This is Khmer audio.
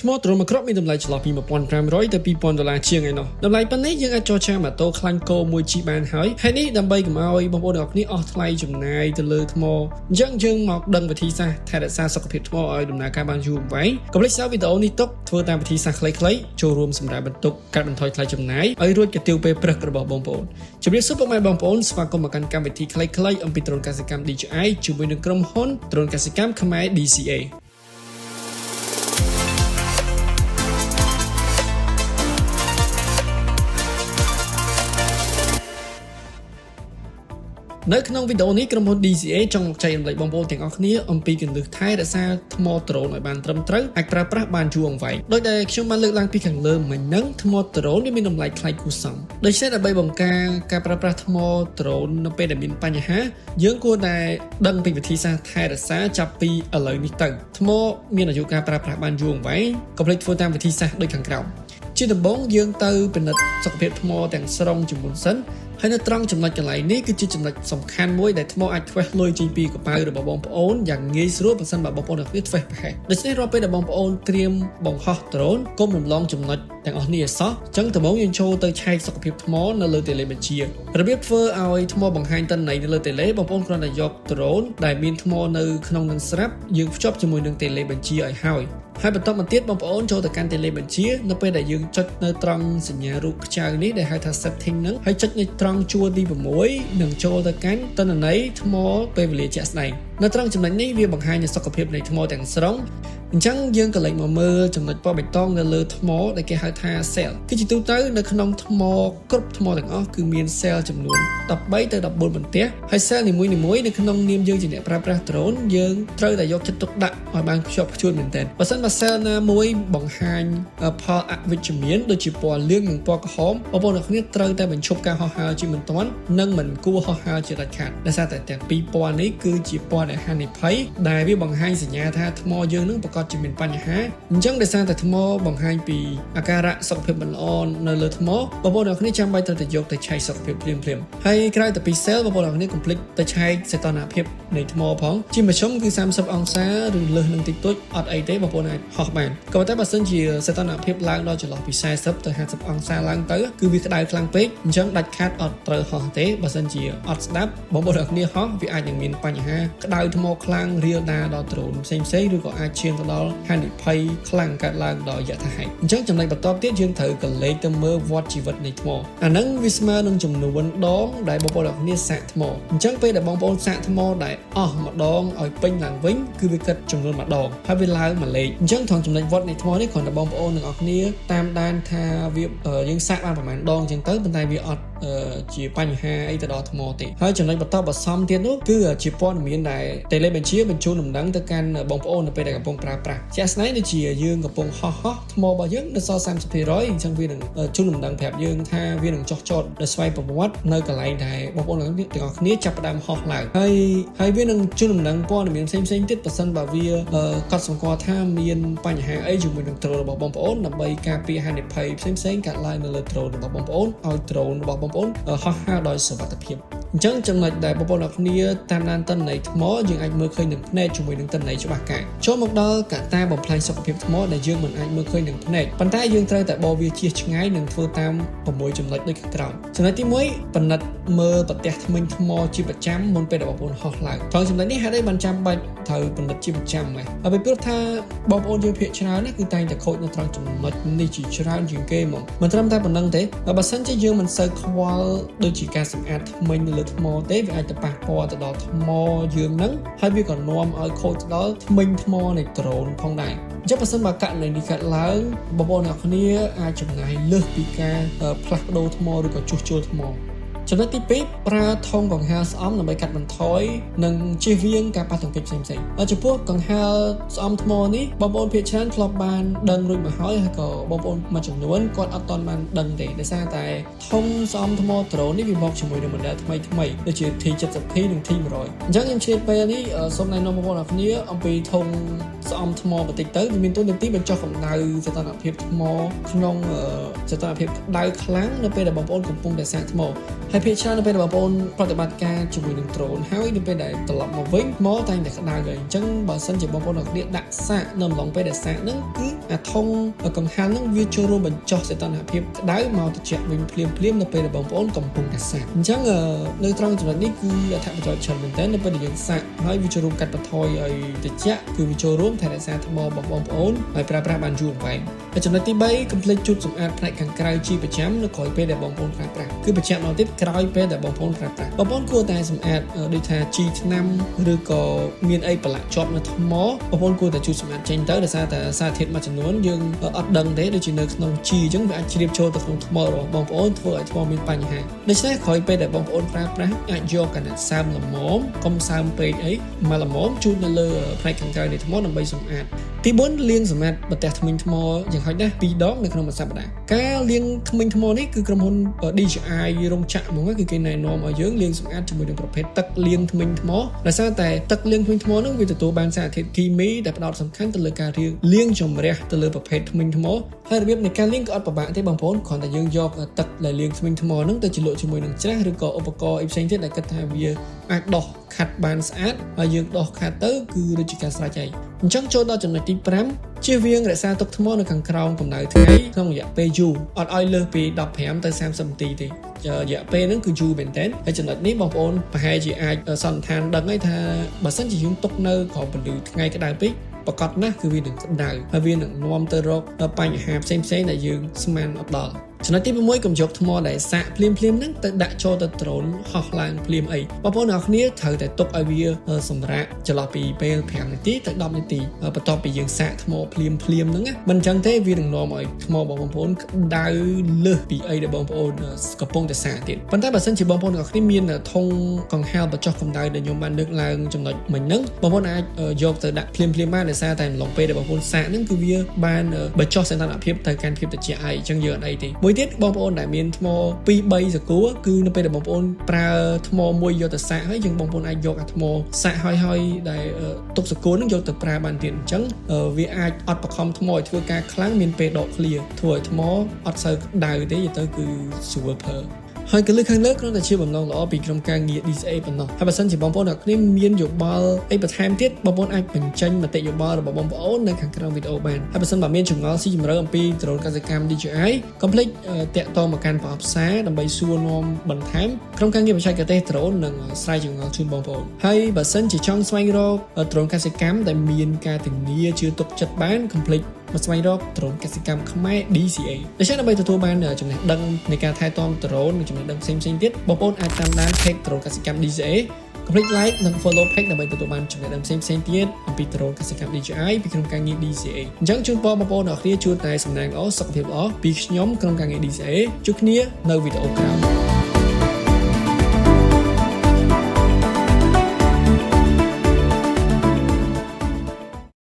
ថ្មដ្រូនមួយគ្រាប់មានតម្លៃចន្លោះពី1500ទៅ2000ដុល្លារជាងឯណោះតម្លៃប៉ុណ្ណេះយើងអាចចរចាម៉ូតូខ្លាញ់គោមួយជិះបានហើយហើយនេះដើម្បីកុំឲ្យបងប្អូនទាំងអស់គ្នាអស់ថ្លៃចំណាយទៅលើថ្មអញ្ចឹងយើងមកដឹងវិធីសាស្ត្រថែរក្សាសុខភាពថ្មឲ្យដំណើរការបានយូរអង្វែងកុំភ្លេច save វីដេអូនេះទុកធ្វើតាមវិធីសាស្ត្រខ្លីៗចូលរួមសម្រាប់បន្ទុកកាត់បន្ថយថ្លៃចំណាយឲ្យរួចកាទៀវពេលព្រឹករបស់បងប្អូនជម្រាបសួរពុកម៉ែបងប្អូនស្វាគមន៍មកកាន់កម្មវិធីខ្លីៗអំពីដ្រូនកសិកម្ម DJI ជាមួយនឹងក្រុមហ៊ុនដ្រូនកសិកម្មខ្មែរ DCA។ នៅក្នុងវីដេអូនេះក្រុមហ៊ុន DCA ចង់មកចែករំលែកបងប្អូនទាំងអស់គ្នាអំពីគន្លឹះថែរក្សាថ្មដ្រូនឲ្យបានត្រឹមត្រូវអាចប្រើប្រាស់បានយូរអង្វែងដោយដែលខ្ញុំបានលើកឡើងពីខាងលើមិញហ្នឹងថ្មដ្រូនវាមានតម្លៃថ្លៃគួរសមដូច្នេះដើម្បីបង្ការការប្រើប្រាស់ថ្មដ្រូននៅពេលដែលមានបញ្ហាយើងគួរតែដឹងពីវិធីសាស្ត្រថែរក្សាចាប់ពីឥឡូវនេះទៅថ្មមានអាយុការប្រើប្រាស់បានយូរអង្វែងកុំភ្លេចធ្វើតាមវិធីសាស្ត្រដូចខាងក្រោមជាដំបូងយើងទៅពិនិត្យសុខភាពថ្មទាំងស្រុងជាមុនសិនហើយនៅត្រង់ចំណុចកន្លែងនេះគឺជាចំណុចសំខាន់មួយដែលថ្មអាចធ្វេសលុយចេញពីកប៉ៅរបស់បងប្អូនយ៉ាងងាយស្រួលប្រសិនបើបងប្អូនទាំងគ្នាធ្វេសប្រហែសដូច្នេះរាល់ពេលដែលបងប្អូនត្រៀមបង្ហោះដ្រូនកុំរំលងចំណុចទាំងអស់នេះឲ្យសោះអញ្ចឹងដំបូងយើងចូលទៅឆែកសុខភាពថ្មនៅលើតេឡេបញ្ជារបៀបធ្វើឲ្យថ្មបង្ហាញទិន្នន័យនៅលើតេឡេបងប្អូនគ្រាន់តែយកដ្រូនដែលមានថ្មនៅក្នុងនឹងស្រាប់យើងភ្ជាប់ជាមួយនឹងតេឡេបញ្ជាឲ្យហើយហើយបន្តមកទៀតបងប្អូនចូលទៅកាន់តេឡេបញ្ជានៅពេលដែលយើងចុចនៅត្រង់សញ្ញារូបខ្ចៅនេះដែលហៅថា setting ហ្នឹងហើយចុចនៅត្រង់ជួរទី6នឹងចូលទៅកាន់ទិន្នន័យថ្មពេលវេលាជាក់ស្ដែងនៅត្រង់ចំណុចនេះវាបង្ហាញនូវសុខភាពនៃថ្មទាំងស្រុងអញ្ចឹងយើងក៏លេចមកមើលចំណុចពណ៌បៃតងនៅលើថ្មដែលគេហៅថា cell គឺជាទូទៅនៅក្នុងថ្មគ្រប់ថ្មទាំងអស់គឺមាន cell ចំនួន13ទៅ14បន្ទះហើយ cell នីមួយៗនៅក្នុងនាមយើងជាអ្នកប្រើប្រាស់ drone យើងត្រូវតែយកចិត្តទុកដាក់ឲ្យបានខ្ជាប់ខ្ជួនមែនទែនបើសិនបើ cell ណាមួយបង្ហាញផលអវិជ្ជមានដូចជាពណ៌លឿងនិងពណ៌ក្រហមបងប្អូនអ្នកគ្នាត្រូវតែបញ្ឈប់ការហោះហើរជាបន្ទាន់និងមិនគួរហោះហើរជាដាច់ខាតដោយសារតែទាំងពីរពណ៌នេះគឺជាពណ៌ដែលហានិភ័យដែលវាបង្ហាញសញ្ញាថាថ្មយើងនឹងប្រកាសជាមានបញ្ហាអញ្ចឹងដោយសារតែថ្មបង្ហាញពីអាការៈសុខភាពមិនល្អនៅលើថ្មបងប្អូនអ្នកគ្នាចាំបាច់ត្រូវតែយកទៅឆែកសុខភាពភ្លាមៗហើយក្រៅតែពី cell បងប្អូនអ្នកគ្នាកុំភ្លេចទៅឆែកសីតុណ្ហភាពនៃថ្មផងជាមធ្យមគឺ30អង្សាឬលើសនឹងតិចតួចអត់អីទេបងប្អូនអាចហោះបានក៏ប៉ុន្តែបើសិនជាសីតុណ្ហភាពឡើងដល់ចន្លោះពី40ទៅ50អង្សាឡើងទៅគឺវាក្តៅខ្លាំងពេកអញ្ចឹងដាច់ខាតអត់ត្រូវហោះទេបើសិនជាអត់ស្ដាប់បងប្អូនអ្នកគ្នាហោះវាអាចនឹងមានបញ្ហាក្តៅថ្មខ្លាំងរាលដាលដល់ដ្រូនផ្សេងៗឬក៏អាចឈានទៅដល់ហានិភ័យខ្លាំងកើតឡើងដោយយថាហេតុអញ្ចឹងចំណុចបន្ទាប់ទៀតយើងត្រូវកលេចទៅមើលវដ្តជីវិតនៃថ្មអាហ្នឹងវាស្មើនឹងចំនួនដងដែលបងប្អូនអ្នកគ្នាសាកថ្មអញ្ចឹងពេលដែលបងប្អូនសាកថ្មដែលអស់ម្ដងឲ្យពេញឡើងវិញគឺវាគិតចំនួនម្ដងហើយវាឡើងមួយលេខអញ្ចឹងត្រង់ចំណុចវដ្តនៃថ្មនេះគ្រាន់តែបងប្អូនទាំងអស់គ្នាតាមដានថាវាយើងសាកបានប្រហែលដងអញ្ចឹងទៅប៉ុន្តែវាអត់ជាបញ្ហាអីទៅដល់ថ្មទេហើយចំណុចបន្តបន្សំទៀតនោះគឺជាព័ត៌មានដែលតេឡេបញ្ជាបញ្ជូនដំណឹងទៅកាន់បងប្អូននៅពេលដែលកំពុងប្រើប្រាស់ជាក់ស្ដែងដូចជាយើងកំពុងហោះហោះថ្មរបស់យើងនៅសល់30%អញ្ចឹងវានឹងជូនដំណឹងប្រាប់យើងថាវានឹងចុះចតដោយស្វ័យប្រវត្តិនៅកន្លែងដែលបងប្អូនទាំងអស់គ្នាចាប់ផ្ដើមហោះឡើងហើយហើយវានឹងជូនដំណឹងព័ត៌មានផ្សេងផ្សេងទៀតប្រសិនបើវាកត់សម្គាល់ថាមានបញ្ហាអីជាមួយនឹង drone របស់បងប្អូនដើម្បីការពារហានិភ័យផ្សេងផ្សេងកើតឡើងនៅលើ drone របស់បងប្អូនឲ្យ drone របស់បងប្អូនហោះហើរដោយសុវត្ថិភាពអញ្ចឹងចំណុចដែលបងប្អូនអ្នកគ្នាតាមដានទិន្នន័យថ្មយើងអាចមើលឃើញនឹងភ្នែកជាមួយនឹងទិន្នន័យច្បាស់កាចូលមកដល់កត្តាបំផ្លាញសុខភាពថ្មដែលយើងមិនអាចមើលឃើញនឹងភ្នែកប៉ុន្តែយើងត្រូវតែបវាជៀសឆ្ងាយនិងធ្វើតាម6ចំណុចដូចខាងក្រោមចំណុចទី1ពិនិត្យមើលប្រទះធ្មេញថ្មជាប្រចាំមុនពេលដែលបងប្អូនហោះឡើងត្រង់ចំណុចនេះហេតុអីបានចាំបាច់ត្រូវពិនិត្យជាប្រចាំម៉េះហើយពីព្រោះថាបងប្អូនយើងភាគច្រើនណាគឺតែងតែខូចនៅត្រង់ចំណុចនេះជាច្រើនជាងគេហ្មងមិនត្រឹមតែប៉ុណ្្នឹងទេបើសិនជាយើងមិនសូវខ្វល់ដូចជាការសម្អាតធ្មេញនៅលើថ្មទេវាអាចទៅប៉ះពាល់ទៅដល់ថ្មយើងហ្នឹងហើយវាក៏នាំឲ្យខូចទៅដល់ធ្មេញថ្មនៃដ្រូនផងដែរអញ្ចឹងបើសិនបើករណីនេះកើតឡើងបងប្អូនអ្នកគ្នាអាចចំណាយលើសពីការផ្លាស់ប្ដូរថ្មឬក៏ជួសជុលថ្មចំណុចទី2ប្រើថង់កង្ហារស្អំដើម្បីកាត់បន្ថយនិងជៀសវាងការប៉ះទង្គិចផ្សេងៗចំពោះកង្ហារស្អំថ្មនេះបងប្អូនភាគច្រើនធ្លាប់បានដឹងរួចមកហើយហើយក៏បងប្អូនមួយចំនួនគាត់អត់ទាន់បានដឹងទេដោយសារតែថង់ស្អំថ្មដ្រូននេះវាមកជាមួយនឹង model ថ្មីថ្មីដូចជា T70P និង T100 អញ្ចឹងខ្ញុំឆ្លៀតពេលនេះសូមណែនាំបងប្អូនអរគ្នាអំពីថង់ស្អំថ្មបន្តិចទៅវាមានតួនាទីបញ្ចុះកម្ដៅសីតុណ្ហភាពថ្មក្នុងសីតុណ្ហភាពក្ដៅខ្លាំងនៅពេលដែលបងប្អូនកំពុងតែសាកថ្មហើយ ហើយភាគច្រើននៅពេលដែលបងប្អូនប្រតិបត្តិការជាមួយនឹង drone ហើយនៅពេលដែលត្រឡប់មកវិញថ្មតែងតែក្តៅហើយអញ្ចឹងបើសិនជាបងប្អូនអ្នកគ្នាដាក់សាកនៅអំឡុងពេលដែលសាកហ្នឹងគឺអាធុងកង្ហាល់ហ្នឹងវាចូលរួមបញ្ចុះសីតុណ្ហភាពក្តៅមកត្រជាក់វិញភ្លាមភ្លាមៗនៅពេលដែលបងប្អូនកំពុងតែសាកអញ្ចឹងនៅត្រង់ចំណុចនេះគឺអត្ថប្រយោជន៍ច្រើនមែនទែននៅពេលដែលយើងសាកហើយវាចូលរួមកាត់បន្ថយឲ្យត្រជាក់គឺវាចូលរួមថែរក្សាថ្មរបស់បងប្អូនហើយប្រើប្រាស់បានយូរអង្វែងហើយចំណុចទី3កុំភ្លេចជូតសម្អាតផ្នែកខាងក្រៅជាប្រចាំនៅក្រោយពេលដែលបងប្អូនប្រើប្រាស់គឺបញ្ជាក់មកទៀតក្រោយពេលដែលបងប្អូនប្រើប្រាស់បងប្អូនគួរតែសម្អាតដូចថាជីថ្នាំឬក៏មានអីប្រឡាក់ជាប់នៅថ្មបងប្អូនគួរតែជូតសម្អាតចេញទៅដោយសារតែសារធាតុមួយចំនួនយើងអត់ដឹងទេដូចជានៅក្នុងជីអញ្ចឹងវាអាចជ្រាបចូលទៅក្នុងថ្មរបស់បងប្អូនធ្វើឲ្យថ្មមានបញ្ហាដូច្នេះក្រោយពេលដែលបងប្អូនប្រើប្រាស់អាចយកកណាត់សើមល្មមកុំសើមពេកអីមកល្មមជូតនៅលើផ្នែកខាងក្រៅនៃថ្មដើម្បីសម្អាតទី4លាងសម្អាតបន្ទះធ្មេញថ្មយ៉ាងហោចណាស់2ដងនៅក្នុងមួយសប្តាហ៍ការលាងធ្មេញថ្មនេះគឺក្រុមហ៊ុន DJI រោងចក្រហ្មងគឺគេណែនាំឲ្យយើងលាងសម្អាតជាមួយនឹងប្រភេទទឹកលាងធ្មេញថ្មដោយសារតែទឹកលាងធ្មេញថ្មហ្នឹងវាទទួលបានសារធាតុគីមីដែលផ្ដោតសំខាន់ទៅលើការលាងជម្រះទៅលើប្រភេទធ្មេញថ្មហើយរបៀបនៃការលាងក៏អត់ពិបាកទេបងប្អូនគ្រាន់តែយើងយកទឹកដែលលាងធ្មេញថ្មហ្នឹងទៅជ្រលក់ជាមួយនឹងច្រាសឬក៏ឧបករណ៍អីផ្សេងទៀតដែលគិតថាវាអាចដោះខាត់បានស្អាតហើយយើងដោះខាត់ទៅគឺដូចជាការស្រេចហើយអញ្ចឹងចូលដល់ចំណុចទី5ជៀសវាងរក្សាទុកថ្មនៅខាងក្រោមកម្ដៅថ្ងៃក្នុងរយៈពេលយូរអត់ឲ្យលើសពី15ទៅ30នាទីទេរយៈពេលហ្នឹងគឺយូរមែនទែនហើយចំណុចនេះបងប្អូនប្រហែលជាអាចសន្និដ្ឋានដឹងហើយថាបើសិនជាយើងទុកនៅក្រោមពន្លឺថ្ងៃក្តៅពេកប្រកាសណាស់គឺវានឹងក្តៅហើយវានឹងនាំទៅរកបញ្ហាផ្សេងៗដែលយើងស្មានអត់ដល់ចំណុចទី6កុំយកថ្មដែលសាកភ្លាមភ្លាមហ្នឹងទៅដាក់ចូលទៅដ្រូនហោះឡើងភ្លាមអីបងប្អូនអ្នកគ្នាត្រូវតែទុកឲ្យវាសម្រាកចន្លោះពីពេល5នាទីទៅ10នាទីបន្ទាប់ពីយើងសាកថ្មភ្លាមភ្លាមហ្នឹងណាមិនអញ្ចឹងទេវានឹងនាំឲ្យថ្មរបស់បងប្អូនក្តៅលើសពីអីដែលបងប្អូនកំពុងតែសាកទៀតប៉ុន្តែបើសិនជាបងប្អូនអ្នកគ្នាមានធុងកង្ហារបញ្ចុះកម្ដៅដែលខ្ញុំបានលើកឡើងចំណុចមិញហ្នឹងបងប្អូនអាចយកទៅដាក់ភ្លាមភ្លាមបានដោយសារតែអំឡុងពេលដែលបងប្អូនសាកហ្នឹងគឺវាបានបញ្ចុះសីតុណ្ហភាពទៅកាន់ភាពត្រជាក់ហើយអញ្ចឹងយើងអត់អីទេមួយទៀតបងប្អូនដែលមានថ្ម2 3សកួរគឺនៅពេលដែលបងប្អូនប្រើថ្មមួយយកទៅសាកហើយយើងបងប្អូនអាចយកអាថ្មសាកហើយហើយដែលទុកសកួរនឹងយកទៅប្រើបានទៀតអញ្ចឹងវាអាចអត់បខំថ្មឲ្យធ្វើការខ្លាំងមានពេលដកឃ្លាធ្វើឲ្យថ្មអត់សូវក្តៅទេទៅគឺស្រួលប្រើហើយក៏លើខាងលើគ្រាន់តែជាបំណងល្អពីក្រុមការងារ DCA ប៉ុណ្ណោះហើយបើសិនជាបងប្អូនអ្នកគ្នាមានយោបល់អីបន្ថែមទៀតបងប្អូនអាចបញ្ចេញមតិយោបល់របស់បងប្អូននៅខាងក្រោមវីដេអូបានហើយបើសិនបើមានចម្ងល់ស៊ីជម្រៅអំពី drone កសិកម្ម DJI កុំភ្លេចតាក់ទងមកកាន់ប្រអប់សារដើម្បីសួរនាំបន្ថែមក្រុមការងារបច្ចេកទេស drone នឹងស្រាយចម្ងល់ជូនបងប្អូនហើយបើសិនជាចង់ស្វែងរក drone កសិកម្មដែលមានការធានាជឿទុកចិត្តបានកុំភ្លេចមកស្វែងរក drone កសិកម្មខ្មែរ DCA ដូច្នេះដើម្បីទទួលបានចំណេះដឹងនៃការថែទាំ drone និងចំណេះដឹងផ្សេងៗទៀតបងប្អូនអាចតាមដាន page drone កសិកម្ម DCA កុំភ្លេច like និង follow page ដើម្បីទទួលបានចំណេះដឹងផ្សេងៗទៀតអំពី drone កសិកម្ម DJI ពីក្រុមការងារ DCA អញ្ចឹងជូនពរបងប្អូនអ្នកគ្នាជួបតែសំណាងល្អសុខភាពល្អពីខ្ញុំក្រុមការងារ DCA ជួបគ្នានៅវីដេអូក្រោយ។